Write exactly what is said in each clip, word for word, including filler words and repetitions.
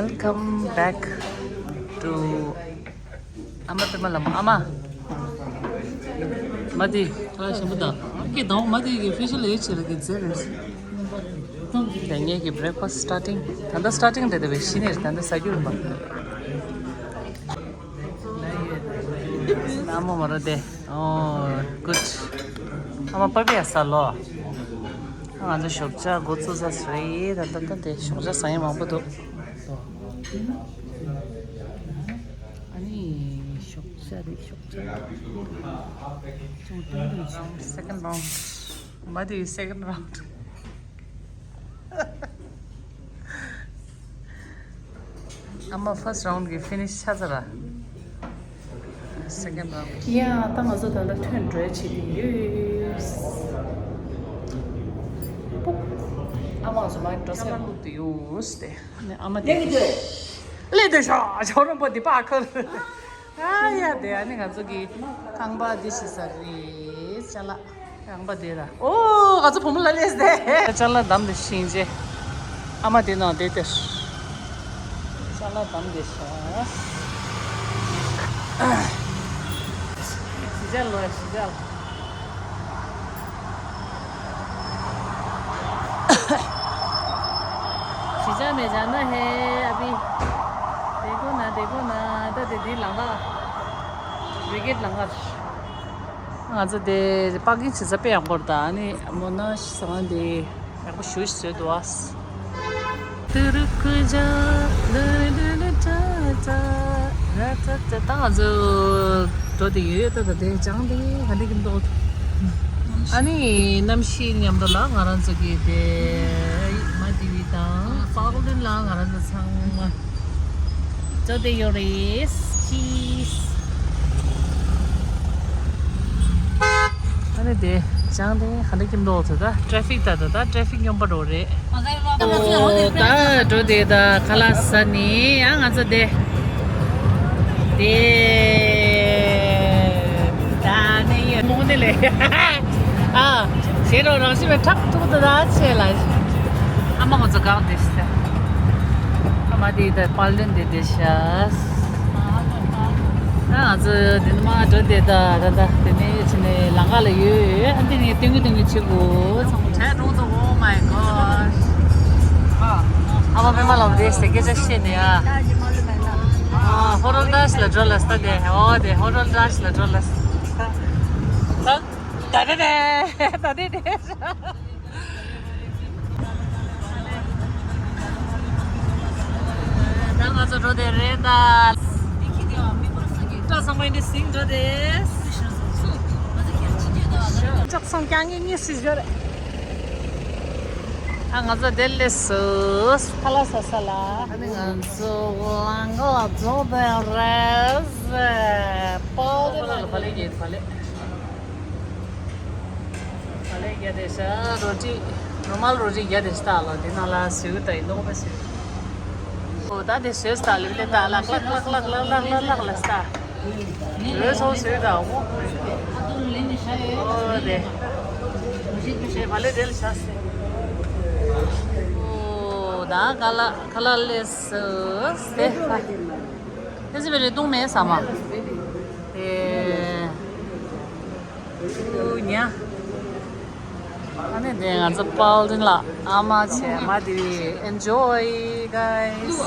Welcome back to ཨ་མ་པད་མ་ལགས། ཨ་མ། མ་དེ་ཁ་ལག་ཞིམ་པོ་དང་། ཁྱེད་དང་མ་དེ་གི་ཕེ་ཤལ་ལས་བྱེད་ལ་གི་རྫས་རེད། དེ་ངེད་ཀྱི་breakfast starting། ད་ལྟ་starting་རེད། དེ་བས་གཞི་ནས་ད་ལྟ་ཟ་རྒྱུ་རེད་པ། ཨ་མ་མ་རོ་དེ། ཨོ་good། ཨ་མ་པ་པི་ཡ་ཟ་ལོ། ང་ཚོ་ཞོགས་ཇ་འགོ་བཙུགས་ས་རེད། ད་ལྟ་ད་དེ་ཞོགས་ཇ་ཟ་ཡ་མང་པོ་འདུག། ཨ་ནི་ཞོགས་ཇ་རེད། ཞོགས་ཇ། ཅུང་ཏོག་ཙམ་ཞིག་second round། མ་དེ་second round། ཨ་མ་first round་གི་finish་ཆགས་ཚར་ར། Second round། ཡ་ད་ང་ཚོ་ད་ལྟ་ཐོན་འགྲོ་ཡ་བྱེད་ཀྱི་ཡོད། ཨ་མ་ང་ཚོ་མར་འགྲོ་ས་ལ་བླུགས་ཏེ་ཡོད་དེ། ཨ་མ་དེ་སླེབས་འདུག་ཤག་ཇོ་རོན་པོ་འདི་པ་ཁུར། ཨ་ཡ་དེ་ཨ་ནི་ང་ཚོ་གི་ཁང་པ་འདི་ཞིག་ཟ་རེད་ཅ་ལག། ཁང་པ་དེ་ལ། ཨོ་ང་ཚོ་བུ་མོ་ལ་སླེབས་ཏེ། ཅ་ལག་བསྡམས་ཏེ་ཤིང་རྗེ། ཨ་མ་དེ་ནང་བསྡད་དེ། ཅ་ལག་བསྡམས་ཏེ་ཤ། ཞི་ཅ་ལོ་ཞི་ཅ། ཞི་ཅ་མེ་ཅ་ན་ཧེ་ཨ་བི། དེ་གོ་ན་དེ་གོ་ན་ད་དེ་དེ་ལང་ག། རི་གེད་ལང་ག། ང་ཚོ་དེ་པར་ཀིང་བྱེད་ས་དཔེ་ཡག་པོ་རེད། ད་ཨ་ནི་མོ་ན་ཤི་ས་གང་དེ་ཡག་པོ་ཞེ་པོ་ཞིག་བཟོས་འདུག་ཨ། ཏུ་རུ་ཀུ་ཇ་ལུ་ལུ་ལུ་ཏྲ་ཏྲ་ར་ཏྲ་ཏྲ། ད་ང་ཚོ་འགྲོ་དེ་ཡོད་ད། ད་དེ་ཅང་དེ་ག་འདྲ་གི་འདུག། ཨ་ནི་གནམ་གཤིས་མཉམ་དུ་ལ་ང་རང་ཚོ་གི་དེ་མ་ཏི་བི་དང་ཧྥ་ལུན་ལ་ང་རང་ཚོ་ཚང་མ། ཅོ་དེ་ཡོད་རེད། ཅིས། ཨ་ནི་དེ་ཅང་དེ་ཧ་ལས་ཀྱི་མདོག་ཚོ་ད་ཊེ་ཕིག་ད་ད་ད་ཊེ་ཕིག་སྙོམས་པ་འགྲོ་རེད། ཨོ་ད་འགྲོ་དེ་ད་ཁ་ལག་ཟ་ནི་ཨ་ང་ཚོ་དེ་དེ་ད་ནི་ཡོད་མོ་ནི་ལེ། ཨ། ཞེ་རོ་རང་ཤི་བའི་ཁྲག་ཐུག་ཏུ་ད་ཆེ་ལ། ཨ་མ་ང་ཚོ་གང་དེ་ཤི་ས། ཨ་མ་དེ་ད་པར་ལོན་དེ་དེ་ཤ། ཨ་ང་ཚོ་དེ་ནི་མ་འགྲོ་དེ་ད་ད་ད་དེ་ནས་ཕྱི་ནས་ལང་ཀ་ལ་ཡོད། ཨ་འདི་ནས་སྟོན་གི་སྟོན་གི་བྱེད་དགོས་ཚང་མ་གྲལ་འགྲོ་ཚོ། Oh my god། ཨ་མ་པད་མ་ལགས་དེ་ཟེར་སྐད་ཆ་བཤད་ནས་ཨ། ཧོ་རོལ་ཏཱས་ལ་འགྲོ་ལ་ས་དེ། ཨོ་དེ་ཧོ་རོལ་ཏཱས་ལ་འགྲོ་ལ་ས། ད་ད་དེ་དེ་ད་དེ་དེ། ད་ང་ཚོ་འགྲོ་དེ་རེད་ད། ད་ཚང་མ་འདི་སིང་འགྲོ་དེ། ཅག་སོང་ཀྱང་ངེད་གཉིས་སུ་འབྱོར། ཨ་ང་ཚོ་དེ་ལས་སུ་ཁ་ལག་ཟ་ས་ལ། ཨ་ནི་ང་ཚོ་ལང་ཀ་ལ་འགྲོ་དེ་རེད། པོ་དེ་ལ་ཕ་ལེ་གེ་ཕ་ལེ། ཕ་ལེ་རྒྱ་དེ་ཤ་རོ་ཏི། རོ་མལ་རོ་ཏི་རྒྱ་དེ་ཤ་ལ་དེ་ནང་ལ་སུ་ད་ཡིན་ནོ་པ་སུ། ཨོ་ད་དེ་སུ་ད་ལི་ལི་ད་ལག་ལག་ལག་ལག་ལ་ས། རོས་སོ་སུ་ད་འོ། ཨོ་དེ། ཤེ་ཕ་ལེ་དེ་ལ་ཤ་སེ། ཨོ་ད་ཁ་ལག་ཁ་ལག་ལས་སུ་སེ། དེ་སི་བེ་རེ་དུང་མེད་ས་མ། དེ། ཉ། ཨ་ནི་དེ་ང་ཚོ་པཱལ་ཏིན་ལ་ཨ་མ་བྱས་མ་དེ་བི་enjoy guys།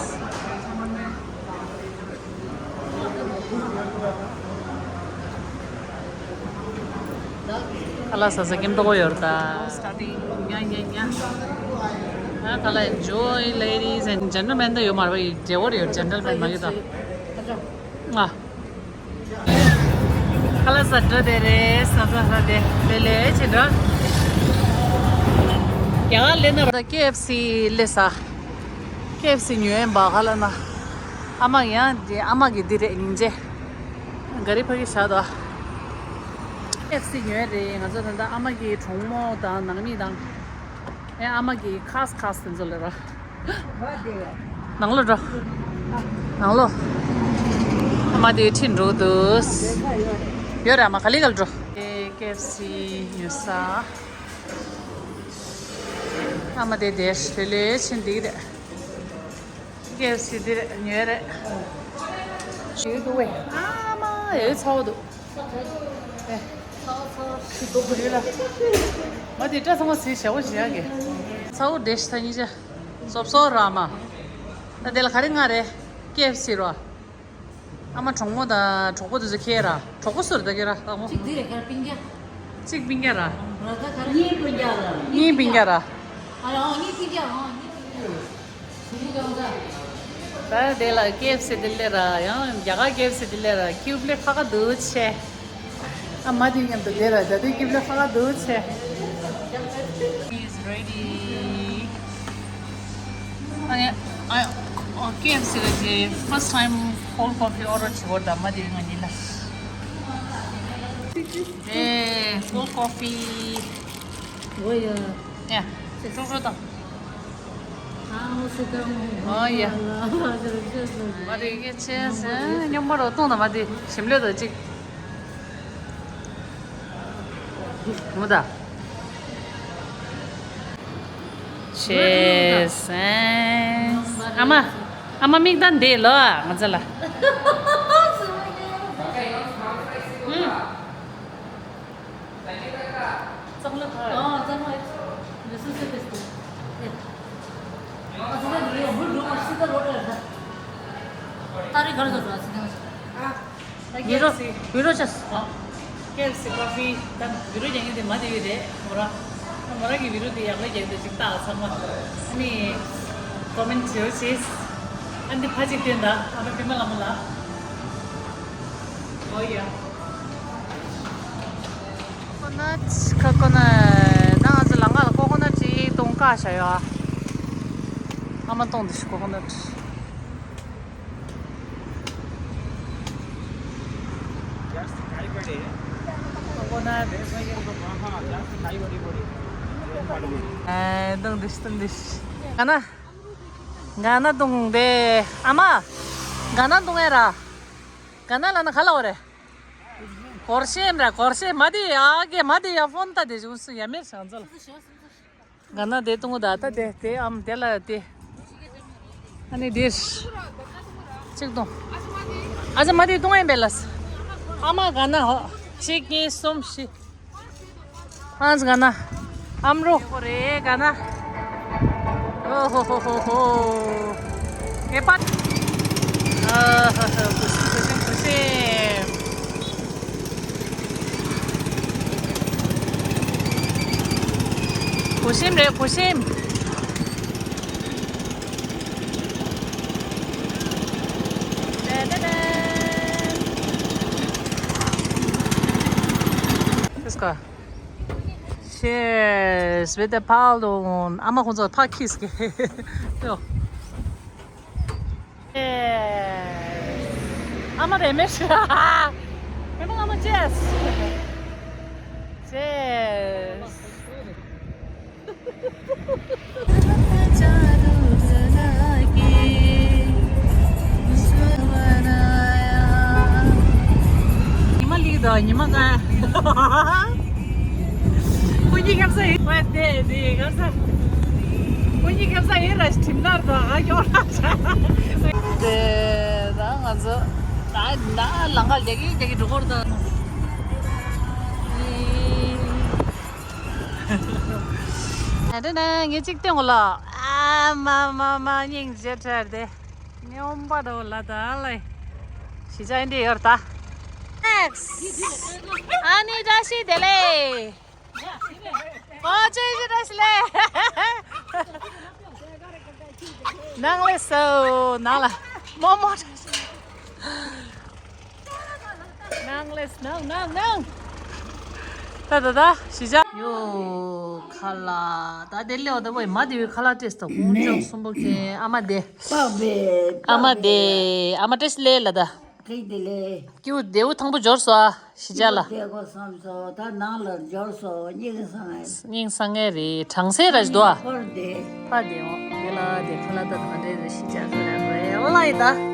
ཁ་ལག་ཟ་ས་ཀེམ་ཏོག་ཡོད་ད། ཉ་ཉ་ཉ། ཨ་ཁ་ལག་enjoy ladies and gentlemen ད་ཡོད་མ་རེད་པ། ཡི་འབྲེལ་བ་རེད་ཡོད། gentleman མ་གི་ད། ང་། ཁ་ལག་ཟ་འགྲོ་དེ་རེད། ས་ས་ས་དེ་ལེ་ལེ་བྱེད་འགྲོ། རྒྱ་གར་ལེ་ན་ད་ཀེ་ཨེཕ་སི་ལེ་ས། ཀེ་ཨེཕ་སི་ཉོས་ཡིན་པ་ཁ་ལག་ན། ཨ་མ་ཡང་དེ་ཨ་མ་གི་འདི་རེད་སྙིང་རྗེ། ག་རི་ཕ་གི་བཞག་དོ། ཀེ་ཨེཕ་སི་ཉོས་རེད། ང་ཚོ་ད་ལྟ་ཨ་མ་གི་གྲོགས་མོ་དང་ནང་མི་དང་། ཨེ་ཨ་མ་གི་ཁ་སི་ཁ་སི་དེ་ཚོ་ལ་ར། ནང་ལོགས་འགྲོ། ནང་ལོགས། ཨ་མ་དེ་ཁྲིད་འགྲོ་འདུག། ཡོད་རེད། ཨ་མ་ག་ལེ་ག་ལེ་འགྲོ། ཨེ་ཀེ་ཨེཕ་སི་ཉོ་ས། ཨ་མ་དེ་དེ་ལེ་ལེ་ཕྱིན་འདུག་རེད། ཀེ་ཨེཕ་སི་འདི་རེད། ཉོས་རེད། ཡོད་འདུག་བས། ཨ་མ་ཡོད་ཚ་བོ་འདུག་ཨེ། ཡོད་ལ། མ་དེ་སྐྲ་ཚང་མ་སི་ཞེ་བོ་ཞེ་ཡག་གི་ཚ་བོ་འདྲེ་ཞིག་ཐ་སྙད་ཅེ། སོབ་སོབ་ར་མ། ད་དེ་ལ་ག་རེ་ང་རེད། ཀེ་ཨེཕ་སི་རོ། ཨ་མ་གྲོགས་མོ་དང་གྲོགས་པོ་དེ་ཚོ་ཁྱེད་ར། གྲོགས་པོ་སུ་རེད་ད་ཁྱེད་ར་ལགས་མོ། གཅིག་འདི་རེད་ཁར་པིང་རྒྱ། གཅིག་པིང་རྒྱ་ར། ར་ད་ཁར་གཉིས་པིང་རྒྱ་ར། གཉིས་པིང་རྒྱ་ར། ཨ་ར་ཨ་གཉིས་པིང་རྒྱ་ཨ་གཉིས་པིང་རྒྱ། ཟུར་གང་ཟ། ད་དེ་ལ་ཀེ་ཨེཕ་སི་དེ་ལས་ར་ཡང་རྒྱ་གར་ཀེ་ཨེཕ་སི་དེ་ལས་ར་ཀིའུབ་ལས་ཁ་ཁ་འདུག་ཆེ། ཨ་མ་དེ་མཉམ་དུ་དེ་ར་ད་དེ་ཀིའུབ་ལས་ཁ་ཁ་འདུག་ཆེ། Is ready. ཨ་ནི་ཨ་ཨ་ཀེ་ཨེཕ་སི་གི་first time cold coffee order བྱེད་དགོས་ད་མ་དེ་ང་གཉིས་ལ། ཨེ་cold coffee. ཨོ་ཡ། ཡ། ཀྲོག་ཀྲོག་དང་། ཨ་ཧོ་སི་ཀ་མོ། ཨོ་ཡ། མ་དེ་གི་ཆེ་སེ་སྙོམས་པོ་རོ་གཏོང་དང་མ་དེ་ཞིམ་ལོས་དང་གཅིག་མུ་ད། ཆེ་སེ། ཨ་མ། ཨ་མ་མིག་ད་འདེད་ལོ་ང་ཚ་ལ། ཙག་ལ་ཁ། ཨ་ཙག་ལ་ཡོད་སུ་སུ་ཏེ་སུ། ཨ་ཙག་ལ་ཡོད་མུ་ལུ་ཨ་སི་ད་རོ་ཏེ་ད། ཏ་རི་གར་ཟོ་ཟོ་ཨ་སི་ད། ཨ། བི་རོ་བི་རོ་ཅས། ཨ། ཀེ་ཨེཕ་སི་ཀོ་ཕི་ད་བི་རོ་རྒྱག་མཁན་དེ་མ་དེ་ཡོད་རེད་མོ་ར། ཨ་མོ་ར་གི་བི་རོ་དེ་ཡག་ལ་རྒྱག་དེ་ཅིག་ལྟ་ཚང་མ། ཨ་ནི་ཀོ་མེན་བྱེད་རོགས་བྱེད། ཨ་འདི་ཕ་ཅིག་སྟོན་ད་ཨ་མ་པི་མ་ལ་མོ་ལ། ཨོ་ཡ། ཀོ་ནཊ་ཀོ་ཀོ་ནཊ། ད་ང་ཚོ་ལམ་ཁ་ལ་ཀོ་ཀོ་ནཊ་ཅིག་བཏུང་བཀག་བཞག་ཡོད་ཨ། ཨ་མ་བཏུང་འདི་ཤི་ཀོ་ཀོ་ནཊ། ཀོ་ཀོ་ནཊ། ཨེ་བཏུང་འདི་ཤི་བཏུང་འདི་ཤི། ག་ན། ག་ན་བཏུང་འདི། ཨ་མ། ག་ན་བཏུང་ཨེ་ར། ག་ན་ལ་ན་ག་ལ་འོ་རེ། གོར་ཤེམ་ར་གོར་ཤེམ་མ་དེ་ཡ་གེ་མ་དེ་ཡ་ཕོན་ཏ་དེ་ཞུ་སུ་ཡ་མེར་ཤང་ཛལ། ག་ན་དེ་ཏུང་ད་ད་དེ་དེ་ཨམ་དེ་ལ་དེ། ཨ་ནི་དེ། གཅིག་ཏུང་། ཨ་ཙི་མ་དེ་ཏུང་ཨེ་བེ་ལ་སི། ཨ་མ་ག་ན་ཧོ། གཅིག་གཉིས་གསུམ་བཞི། ཧང་ག་ན། ཨམ་རོ། ཧོ་རེ་ག་ན། ཨོ་ཧོ་ཧོ་ཧོ་ཧོ། ངེས་པར། ཨ་ཧ་ཧ་གུ་སིམ་གུ་སིམ་གུ་སིམ། གུ་སིམ་རེད་གུ་སིམ། ད་ད་ད། Let's go. Cheers with the Paolun. ཨ་མ་ཁོང་ཚོ་ཕ་ཁིས་ཀྱི། ཡོ། Cheers. ཨ་མ་རེ་མེ་ཤ། མེ་མ་ཨ་མ་cheers. Cheers. ཉི་མ་ལིག་དང་ཉི་མ་ཀ། ཁོ་གཉིས་ཁ་ས་ཡིན་པ་དེ་དེ་ཁ་ས། ཁོ་གཉིས་ཁ་ས་ཡིན་ར་ཁྲིམས་ནར་དང་ཨ་ཡོང་ར། དེ་ད་ང་ཚོ་ད་ད་ལང་ཀ་རྒྱ་གི་རྒྱ་གི་འགྲོ་སྐོར་དང་། ཨ་དེ་ན་ངས་གཅིག་སྟོན་གོ་ལ། ཨ་མ་མ་མ་སྙིང་རྗེ་ཁྲེལ་ཏེ། སྙོམས་པ་འགྲོ་ལ་ད་ལེ། ཞི་ཅང་འདི་ཡོད་ད། ཨ་ནི་བཀྲ་ཤིས་བདེ་ལེགས། ཨོ་ཅེ་ཞི་བཀྲ་ཤིས་ལེ། ནང་ལེ་སོ་ནང་ལ་མོ་མོ། ནང་ལེས་ནང་ནང་ནང་། ད་ད་ད་ཞི་ཅང་ཡོ། ཁ་ལག་ད་དེ་ལེའོ་ད་བོ་མ་དེ་བའི་ཁ་ལག་སྤྲད་སོ་ཁོང་ཅོག་གསུམ་པོ་ཁེ་ཨ་མ་དེ། པགས་པའི་ཨ་མ་དེ་ཨ་མ་སྤྲད་སི་ལེ་ལ་ད། ཁྲིག་དེ་ལེ། ཀྱུ་དེའུ་ཐང་པོ་འབྱོར་སོ་ཨ་ཞི་ཅང་ལ། དེ་གོ་བསམ་སོ་ད་ནང་ལ་འབྱོར་སོ་སྙིང་སང་ངེ། སྙིང་སང་ངེ་རེད་གྲང་སེ་ར་ཞི་དོ་ཨ། ཁོར་དེ། ཕ་དེ་འོ་དེ་ལ་དེ་ཁ་ལག་ད་ད་དེ་ཞི་ཅང་ཁ་ལག་རེད་འོ་ལ་ཡི་ད།